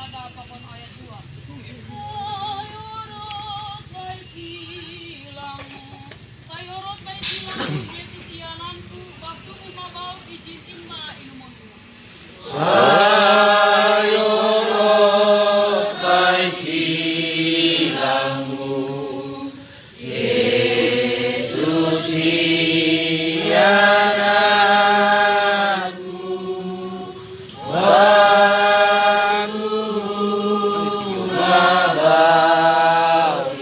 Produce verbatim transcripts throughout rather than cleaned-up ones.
Ada apa pon ayat dua. Sayorot bai silangmu. Sayorot bai silangmu, Yesus iananku, waktumu mabau ijin in ma inumonku. Sayorot bai silangmu. Yesus iananku, waktumu mabau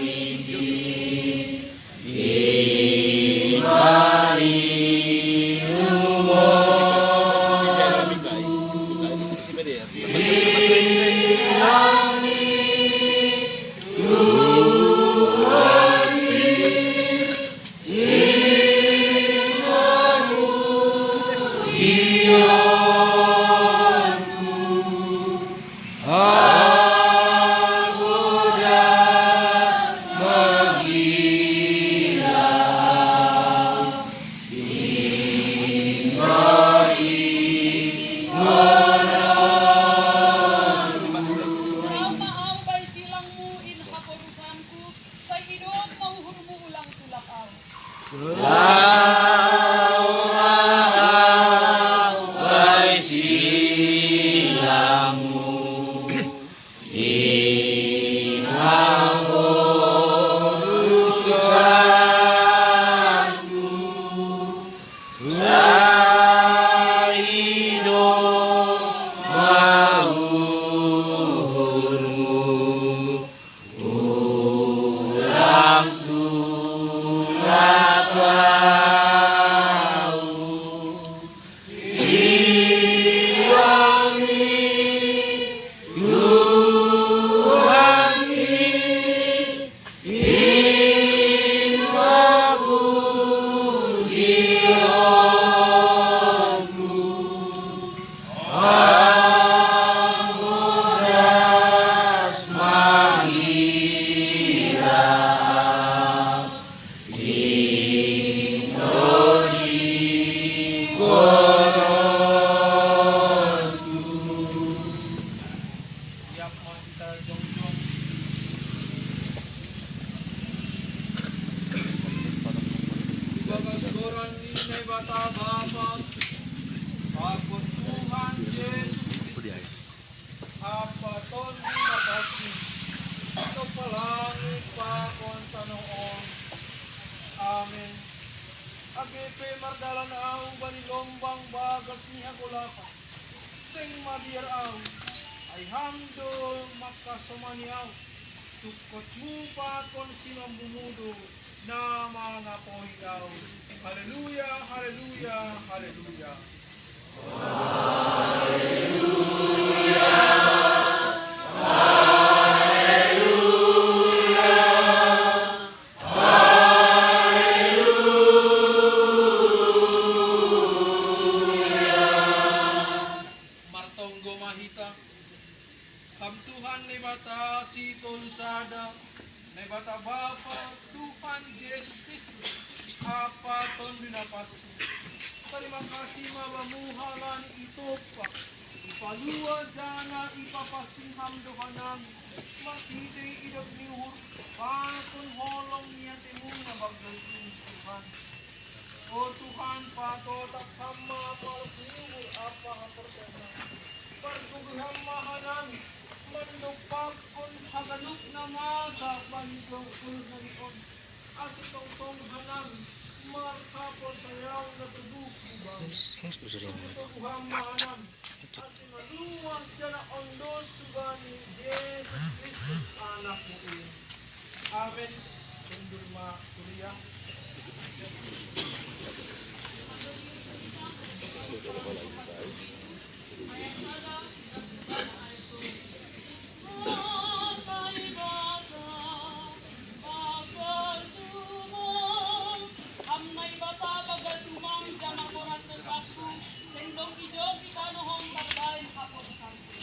ijin in ma inumonku. Au ma au bai silangmu in haporusanku, sai idok ma uhurmu ulang tulak au. Laura au bai silangmu. Ina boru sangu, saido mauhurmu, ulang tulak au. Siami Tuhanki, in ma pujionku, anggo das mangira. Ibagas goran ni Naibata Bapa, pakon Tuhan Jesus Kristus, Ampa Tonduy Napansing, na palangi pakon tanoh on. Amen. Age pe mardalan ahu bani lombang bagas ni hagolapan, seng mabiar ahu, ai Ham do mangkasomani ahu. Tungkotmu pakon simambungmu do na mangapohi ahu. Haleluya, haleluya, haleluya. Martonggo ma hita. Ham Tuhan Naibata sitolu sada, Naibata Bapa, Tuhan Jesus Kristus, Ampa Tonduy Napansing. Tarima kasih ma Bamu halani itompa, ipalua jala ipapansing Ham do hanami, marhitei idop ni uhur pakon holong ni atemu na banggal in, Tuhan. O Tuhan, patotap Ham ma paluh ni uhur ampa haporseaon nami. Pargogohi Ham ma hanami, mandompakkon haganup na masa bani tongtong nami on, ase tongtong hanami marhaporseaon na tubu hu Bamu. Togutogu Ham ma hanami, ase maluah jala ondos hubani Jesus Kristus, Anakmu in. Amen. Mundur ma kuliah. Ham Naibata banggal tumang, jamah borat dosangku, seng dong ijou di tanoh on tarbaen haporusanku.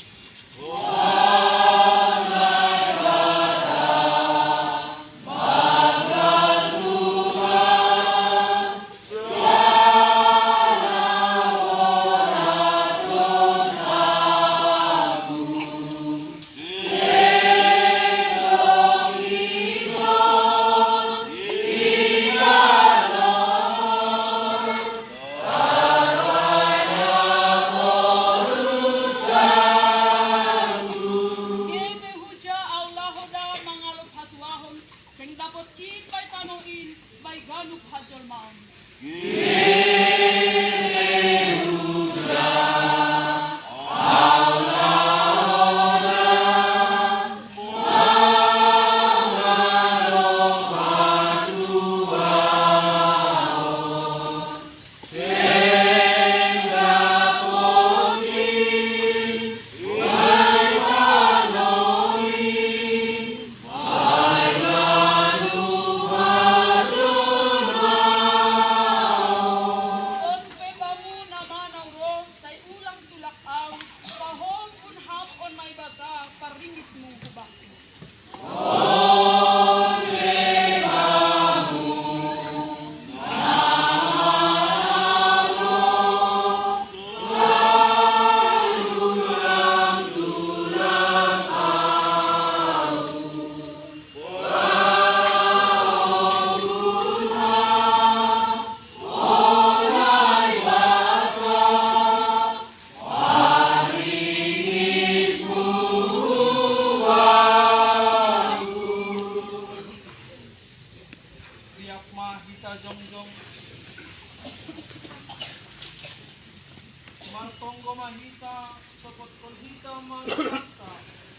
Tonggo ma hita, sopotkon hita ma rohanta,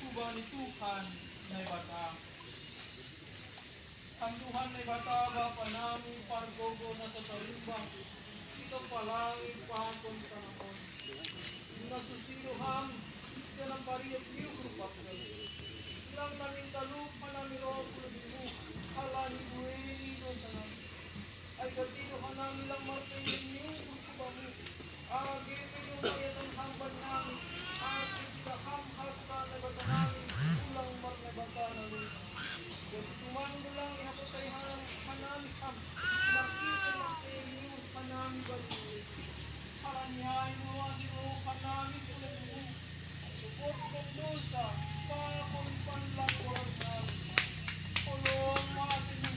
hubani Tuhan Naibata. Ham Tuhan Naibata Bapa nami, pargogo na so tarimbang, i tompa langit pakon tanoh on. Ima susi do Ham, janah pariop ni uhur pangkal. Lang namin talup hanami roh hu lobeiMu, halani buei ni dousa nami. Ai gati do hanami lang martonggo ni uhur hu Bamu. Age pe domma iaton Ham bani nami, ase idah Ham hansa Naibata nami, ulang marnaibata na luar. Gati tumang do lang ihaporsayaon hanami Ham, marhitei martonggo ni uhur hanami bani nami. Halani ai mauliate roh hanami hu lobeiMu, sopotkon dousa pakon panlanggoran nami. Holong ma ateMu,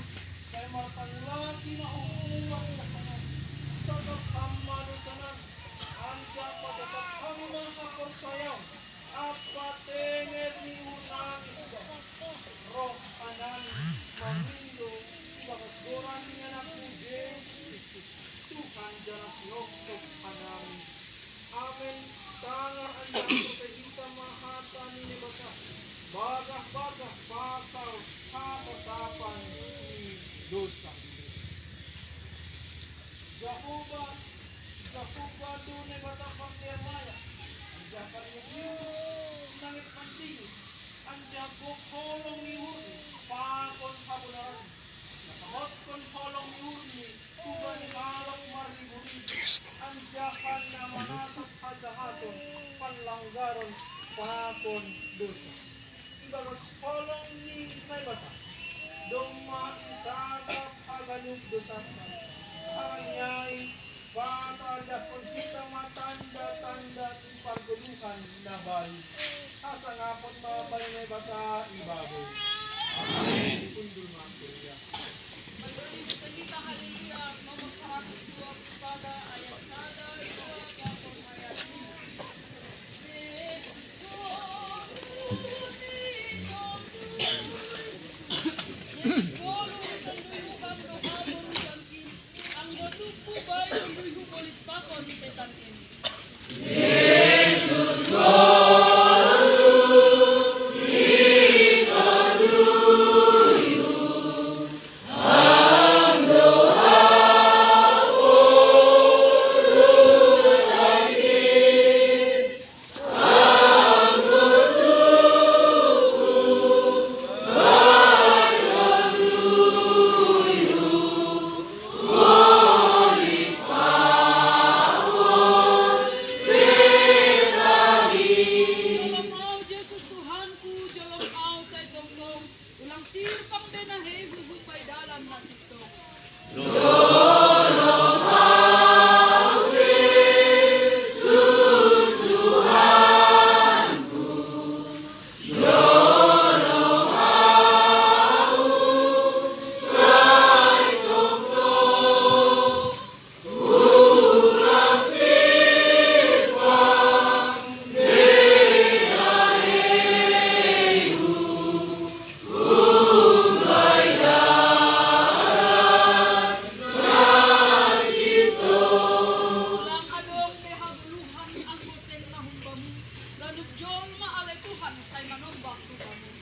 sai martanggung jawab ma uhurMu bani hanami. Sasap Ham ma dousa nami, anjaha patatap Ham ma haporsayaon ampa tenger ni uhur nami hu Bamu. Roh hanami mangindo ibagas goran ni AnakMu Jesus Kristus, Tuhan janah Sinompok hanami. Amen. Tangar anjaha porsea hita ma hata ni Naibata, bagah-bagah pasal hasasapan ni dousa. Jahowa, Jahowa do Naibata pangkea maya, anjaha pariop ni uhur langit mantingis, anjaha gok holong ni uhur-Ni pakon habonaran, na pahothon holong ni uhur-Ni hubani halak marribu-ribu, anjaha na manasap hajahaton, panlanggaron pakon dousa. Ibagas holong ni Naibata domma isasap haganup dousanta. Halani ai, patandahkon hita ma tanda-tanda ni pargoluhan na baru. Hasangapon ma bani Naibata i babou. Amen. Hundul ma kuria. Bagi kita, haleluya, nomor seratus dua puluh sada, ayat sada, dua, bahkan ayat lima. Jolom ahu, Jesus Tuhanku, jolom ahu sai tongtong, ulang sirpang be naheiHu humbani dalan na sintong. Ulang adong be hagoluhan anggo seng na humbamu, ganup jolma ale Tuhan sai manombah humbamu.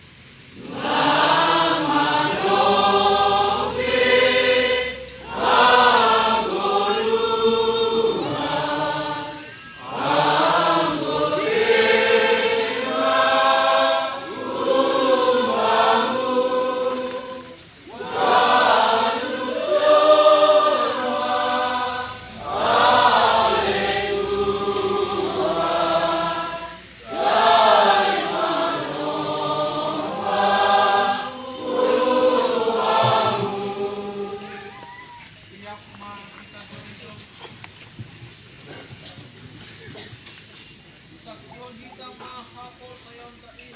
Saksihon hita ma haporsayaonta i,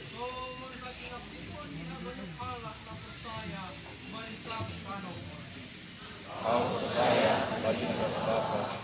songon hasinaksihon ni haganup halak na porsaya, manisap tanoh on. Ahu porsaya bani Naibata Bapa,